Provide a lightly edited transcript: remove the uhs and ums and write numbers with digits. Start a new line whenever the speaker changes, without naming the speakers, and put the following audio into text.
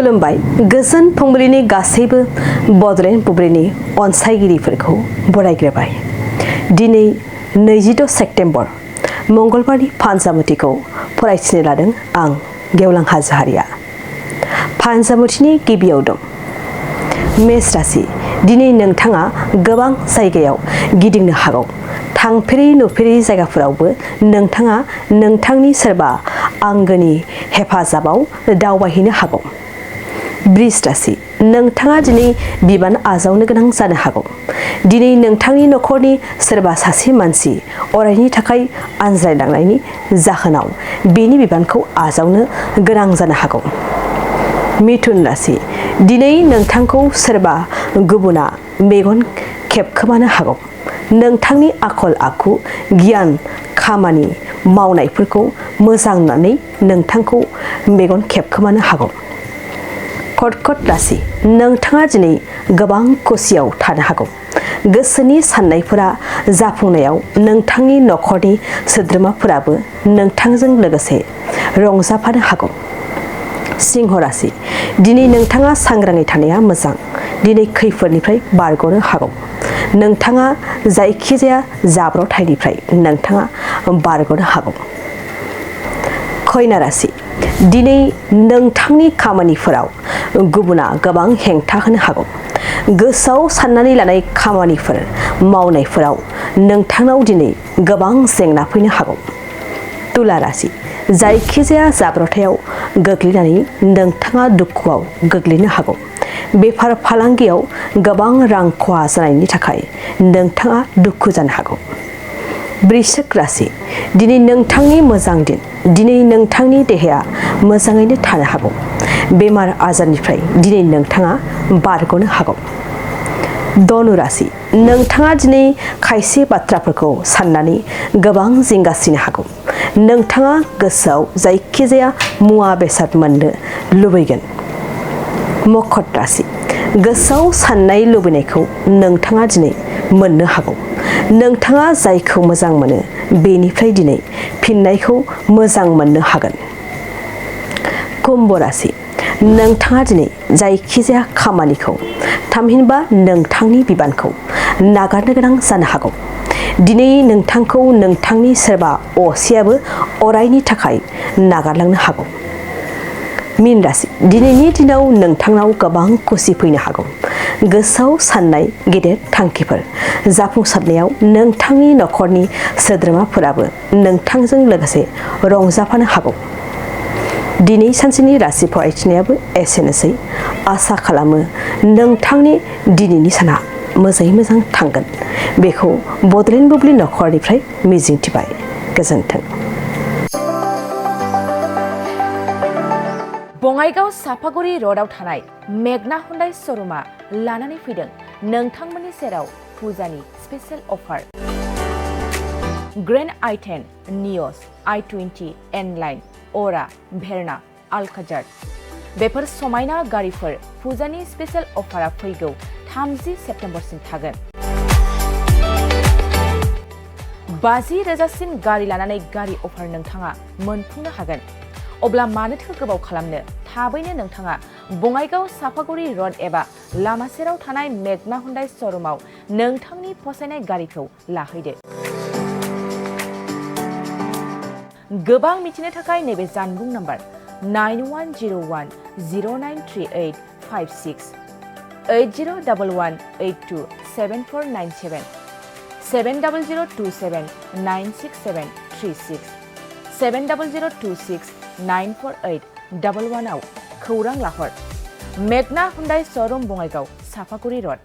खुलुमबाय गोजोन फुंबिलिनि गासैबो बड'लेण्ड बुब्लिनि अनसायगिरिफोरखौ बरायग्रोबाय। दिनै 22 सेप्तेम्बर मंगलबारनि फानजामुथिखौ फरायथिनो लादों आं गेवलां हाजोहारिया। फानजामुथिनि गिबियाव दं मेष राशि। दिनै नोंथाङा गोबां जायगायाव गिदिंनो हागौ। थांफेरै नुफेरै जायगाफोरावबो नोंथाङा नोंथांनि सोरबा आंगोनि हेफाजाबाव दावबायहैनो हागौ। वृष राशि। नोंथाङा दिनै बिबान आजावनो गोनां जानो हागौ। दिनै नोंथांनि नखरनि सोरबा सासे मानसि अरायनि थाखाय आनज्रायलांनायनि जाहोनाव बेनि बिबानखौ आजावनो गोनां जानो हागौ। मिथुन राशि। दिनै नोंथांखौ सोरबा गुबुना मेगन खेबखोमानो हागौ। नोंथांनि आखल आखु गियान खामानि मावनायफोरखौ मोजां नुनानै नोंथांखौ मेगन खेबखोमानो हागौ। कर्कट राशि। नोंथाङा दिनै गोबां खुसियाव थानो हागौ। गोसोनि साननायफोरा जाफुंनायाव नोंथांनि नखरनि सोद्रोमाफोराबो नोंथांजों लोगोसे रंजाफानो हागौ। सिंह राशि। दिनै नोंथाङा सांग्राङै थानाया मोजां। दिनै खैफोदनिफ्राय बारग'नो हागौ। नोंथाङा जायखिजाया जाब्रबथायनिफ्राय नोंथाङा बारग'नो हागौ। कन्या राशि। दिनै नोंथांनि खामानिफोराव गुबुना गोबां हेंथा होनो हागौ। गोसोआव साननानै लानाय खामानिफोर मावनायफोराव नोंथांनाव दिनै गोबां जेंना फैनो हागौ। तुला राशि। जायखिजाया जाब्रबथायाव गोग्लैनानै नोंथाङा दुखुआव गोग्लैनो हागौ। बेफार फालांगियाव गोबां रां खहा जानायनि थाखाय नोंथाङा दुखु जानो हागौ। वृश्चिक राशि। दिनै नोंथांनि मोजां दिन। दिनै नोंथांनि देहाया मोजाङैनो थानो हागौ। बेमार आजारनिफ्राय दिनै नोंथाङा बारग'नो हागौ। धनु राशि। नोंथाङा दिनै खायसे बाथ्राफोरखौ साननानै गोबां जिंगासिनो हागौ। नोंथाङा गोसोआव जायखिजाया मुवा बेसाद मोननो लुबैगोन। मकर राशि। गोसोआव साननाय लुबैनायखौ नोंथाङा दिनै मोननो हागौ। नोंथाङा जायखौ मोजां मोनो बेनिफ्राय दिनै फिननायखौ मोजां मोननो हागोन। कुम्भ राशि। नोंथाङा दिनै जायखिजाया खामानिखौ थामहिनबा नोंथांनि बिबानखौ नागारनो गोनां जानो हागौ। दिनै नोंथांखौ नोंथांनि सोरबा असेयाबो अरायनि थाखाय नागारलांनो हागौ। मीन राशि। दिनैनि दिनाव नोंथांनाव गोबां खुसि फैनो हागौ। गोसोआव साननाय गेदेर थांखिफोर जाफुंसारनायाव नोंथांनि नखरनि सोद्रोमाफोराबो नोंथांजों लोगोसे रंजाफानो हागौ। दिनै सानसेनि राशि फरायथिनायाबो एसेनोसै। आसा खालामो नोंथांनि दिनैनि साना मोजाङै मोजां थांगोन। बेखौ बड'लेण्ड बुब्लि नखरनिफ्राय मिजिंथिबाय। गोजोन्थों।
बङाइगाव सापागुरि र'डआव थानाय मेगना हुन्डाइ श'रुमा लानानै फैदों नोंथांमोननि सेराव फुजानि स्पेशेल अफार। ग्रेन्ड i10, नियस, i20, N-लाइन, अरा, भेरना, अल्काजार बेफोर समायना गारिफोर फुजानि स्पेशेल अफारा फैगौ 30 सेप्तेम्बरसिम थागोन। 50,000सिम गारि लानानै गारि अफार नोंथाङा मोनफुंनो हागोन। अब्ला मानोथो गोबाव खालामनो, थाबैनो नोंथाङा बङाइगाव सापागुरि र'ड एबा लामा सेराव थानाय मेगना हुन्डाइ श'रुमाव नोंथांनि फसायनाय गारिखौ लाहैदो। गोबां मिथिनो थाखाय नैबे जानबुं नम्बर 9101093856 8011827497 700279673 70026948111 आव खौरां लाहर। मेगना हुन्डाइ श'रुम बङाइगाव सापागुरि र'ड।